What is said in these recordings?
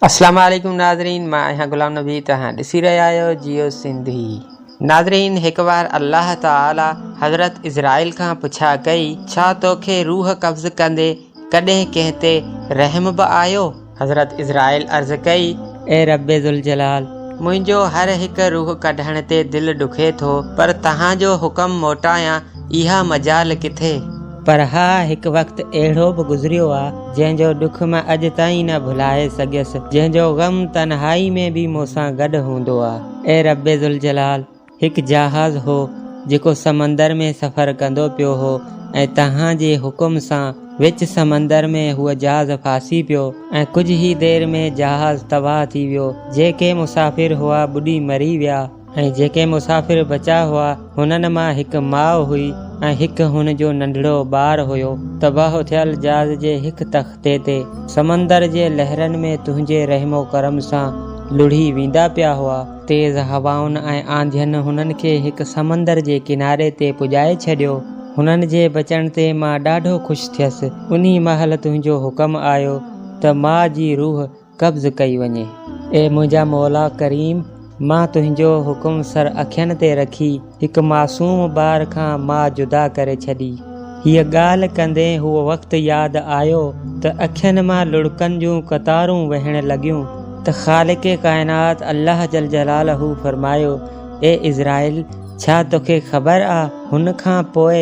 اسلام عليڪم ناظرين مان آهيان غلام نبي توهان ڏسي رهيا آهيو جيو سنڌي ناظرين هڪ وار الله تعالي حضرت عزرائيل کان پڇا ڪئي ڇا توکي روح قبض ڪندي ڪڏهن ڪنهن تي رحم به آيو؟ حضرت عزرائيل عرض ڪئي اي رب ذوالجلال منهنجو هر هڪ روح ڪڍڻ تي دل ڏکي ٿو پر توهان جو حڪم موٽايان اها مجال ڪٿي؟ پر ها هڪ وقت اهڙو به گذريو آ، جنهن جو ڏک مان اڄ تائين نه ڀلائي سگهيس، جنهن جو غم تنهائي ۾ به مون سان گڏ هوندو آ. اي رب ذوالجلال! هڪ جهاز هو، جيڪو سمندر ۾ سفر ڪندو پيو هو ۽ توهان جي حڪم سان وچ سمندر ۾ هو جهاز ڦاسي پيو ۽ ڪجهه ئي دير ۾ جهاز تباهه ٿي ويو، جيڪي مسافر هئا ٻڏي مري ويا. ۽ جيڪي مسافر بچا هئا، هنن مان هڪ ماء هئي ۽ هڪ هن جو ننڍڙو ٻار هيو. تباهه ٿيل جهاز جي هڪ تختي تي، سمندر جي لهرن ۾ تنهنجي رحم و ڪرم سان لڙهي ويندا پيا هئا. تيز هوائن ۽ آنڌين هنن کي هڪ سمندر جي ڪناري تي پڄائي ڇڏيو. هنن جي بچڻ تي مان ڏاڍو خوش ٿيس. انهي مهل تنهنجو حڪم آيو ته ماء جي روح قبض ڪئي وڃي. اي منهنجا مولا ڪريم! مان تنهنجو حڪم سر اکين تي رکي هڪ معصوم ٻار کان ماء جدا ڪري ڇڏي. هيء ڳالهه ڪندي هو وقت ياد آيو ته اکين مان لڙڪن جون قطارون وهڻ لڳيون ته خالق ڪائنات الله جل جلاله فرمايو، اي عزرائيل! ڇا توکي خبر آ هن کان پوء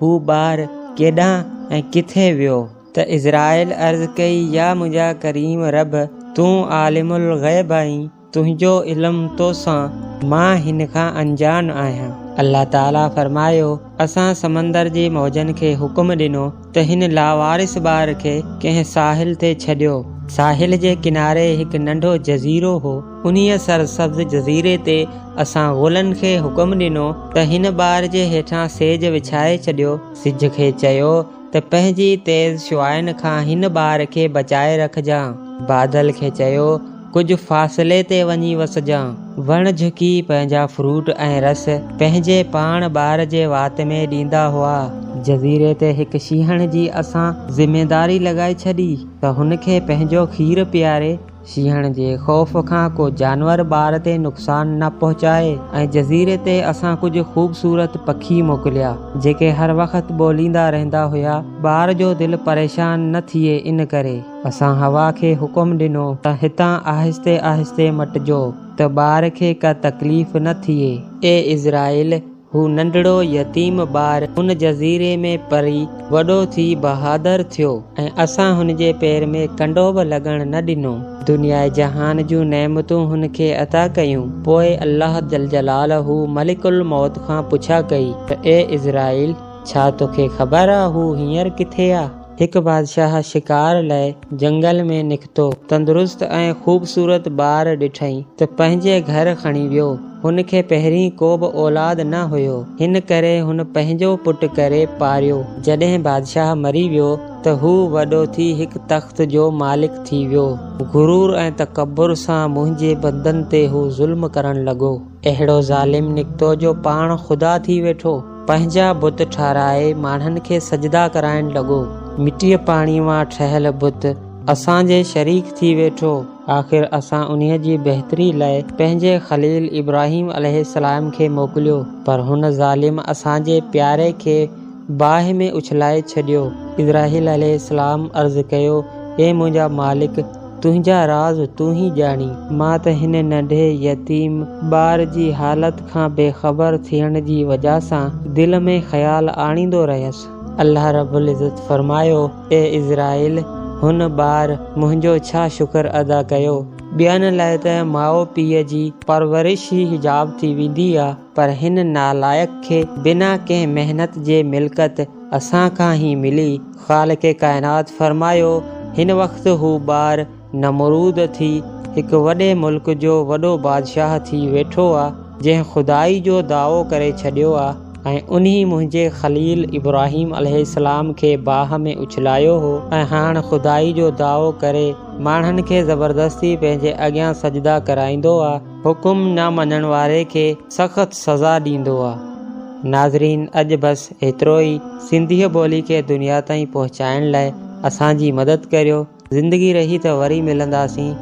هو ٻار ڪيڏانهن ۽ ڪٿي ويو؟ ته عزرائيل عرض ڪئي، يا منهنجا ڪريم رب! تون عالم الغيب آهين، تنهنجو علم تو سان، مان هن کان انجان آهيان. الله تعاليٰ فرمايو، اسان سمندر جي موجن کي حڪم ڏنو ته هن لاوارث ٻار کي ڪنهن ساحل تي ڇڏيو. ساحل جي ڪناري هڪ ننڍو جزيرو هو، انهيء سرسبز جزيري تي اسان غولن کي حڪم ڏنو ته هن ٻار جي هيٺان سيج وڇائي ڇڏيو. سج کي چيو ته پنهنجي تيز شعاعن کان هن ٻار کي بچائي رکجان. بادل کي چيو، ڪجهه فاصلي تي وڃي وسجان. وڻ جهڪي پنهنجا فروٽ ۽ رس پنهنجي پاڻ ٻار جي وات ۾ ڏيندا هئا. جزيري تي هڪ شينهڻ جي اسان ذميداري لڳائي ڇڏي ته هن کي پنهنجو کير پياري. شينهڻ جي خوف کان ڪو جانور ٻار تي نقصان نه پهچائي ۽ جزيري تي اسان ڪجهه خوبصورت پکي موڪليا، جيڪي هر وقت ٻوليندا رهندا هيا، ٻار جو دل پريشان نه ٿئي ان ڪري. اسان هوا کي حڪم ڏنو ته هتان آهستي آهستي مٽجو ته ٻار کي ڪا تڪليف نه ٿئي. اي عزرائيل! هو ننڍڙو يتيم ٻار ان جزيري ۾ پري وڏو ٿي بهادر ٿيو ۽ اسان هن جي پير ۾ ڪنڊو به لڳڻ نه ڏنو. دنياء جهان جون نعمتون هن کي عطا ڪيون. پوء الله جلجلاله ملڪ الموت کان پڇا ڪئي ته اي عزرائيل! ڇا توکي خبر آ هو هينئر ڪٿي آ؟ هڪ بادشاهه شڪار لئه جنگل ۾ نڪتو. تندرست ۽ خوبصورت ٻار ڏٺائين ته پنهنجي گهر کڻي ويو. هن کي پهرين ڪو به اولاد نه هيو، هن ڪري هن پنهنجو پٽ ڪري پاريو. جڏهن بادشاهه مري ويو ته هو وڏو ٿي هڪ تخت جو مالڪ ٿي ويو. غرور ۽ تڪبر سان منهنجي بندن تي هو ظلم ڪرڻ لڳو. اهڙو ظالم نڪتو جو پاڻ خدا ٿي ويٺو. پنهنجا بت ٺهرائي ماڻهن کي سجدا ڪرائڻ لڳو. مٽيء پاڻيء مان ٺهيل بت اسان جي شريڪ ٿي ويٺو. آخر اسان انهيء جي بهتري لاء پنهنجي خليل ابراهيم عليه السلام کي موڪليو، پر هن ظالم اسان جي پياري کي باهه ۾ اڇلائي ڇڏيو. ابراهيل عليه السلام عرض ڪيو، اي منهنجا مالڪ! تنهنجا راز تون ئي ڄاڻين. مان ته هن ننڍي يتيم ٻار جي حالت کان بي خبر ٿيڻ جي وجه سان دل ۾ خيال آڻيندو رهيس. الله رب العزت فرمايو، اي عزرائيل! هن ٻار منهنجو ڇا شڪر ادا ڪيو؟ ٻين لاء ته ماء پيء جي پرورش ئي حجاب ٿي ويندي آ، پر هن نالائق کي بنا ڪنهن محنت جي ملڪت اسان کان ئي ملي. خالق ڪائنات فرمايو، هن وقت هو ٻار نمرود ٿي هڪ وڏي ملڪ جو وڏو بادشاهه ٿي ويٺو آ، جنهن خدائي جو دعوو ڪري ڇڏيو آ ۽ انهي منهنجي خليل ابراهيم عليه السلام کي باهه ۾ اڇلايو هو ۽ هاڻ خدائي جو دعوو ڪري ماڻهن کي زبردستي پنهنجي اڳيان سجدا ڪرائيندو آ. حڪم نه مڃڻ واري کي سخت سزا ڏيندو آ. ناظرين اڄ بس ايترو ئي سنڌيء ٻولي کي دنيا تائين پهچائڻ لاء اسان جي مدد ڪريو زندگي رهي ته وري ملنداسين.